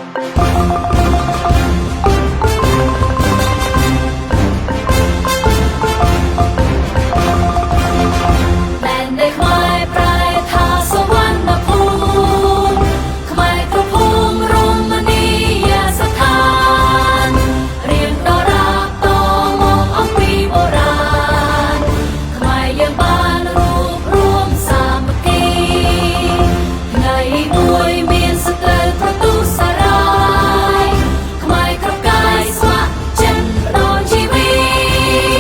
ដែនដីខ្មែរប្រែថាសុវណ្ណភូមិខ្មែរគ្រប់ភូមិរមណីយស្ថានរៀងដរាបតមកអំពីបុរាណខ្មែរយើងបានរួបរួមសាមគ្គីថ្ងៃមួយមានសត្រូវប្រទុសរាយខ្មែរគ្រប់កាយស្ម័គ្រចិត្តផ្ដល់ជីវិ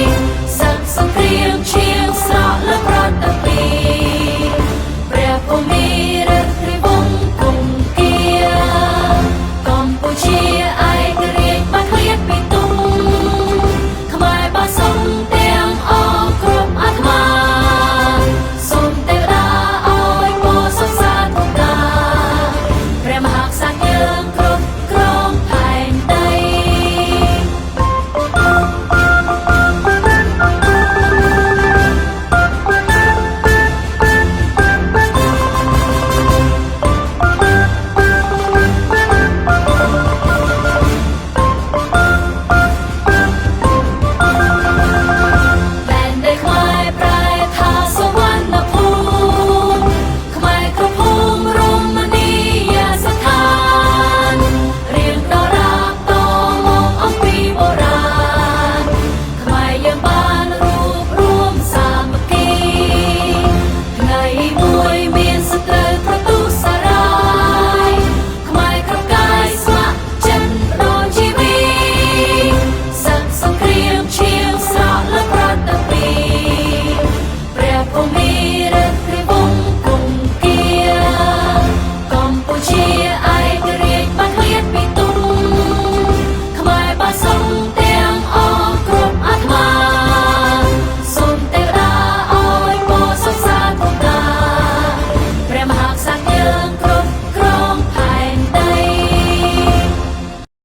តសឹកសង្គ្រាមឈៀងស្រក់លើប្រតិពីព្រះភូមិរិទ្ធិវង្សគង្គាកម្ពុជាឯករាជ្យបានឃ្លាតពីទុំខ្មែរបានសុំទាំងអស់គ្រប់អាត្មាសូមទេវតាឲ្យពរសុខសាធុការព្រះមហាក្សត្រយើង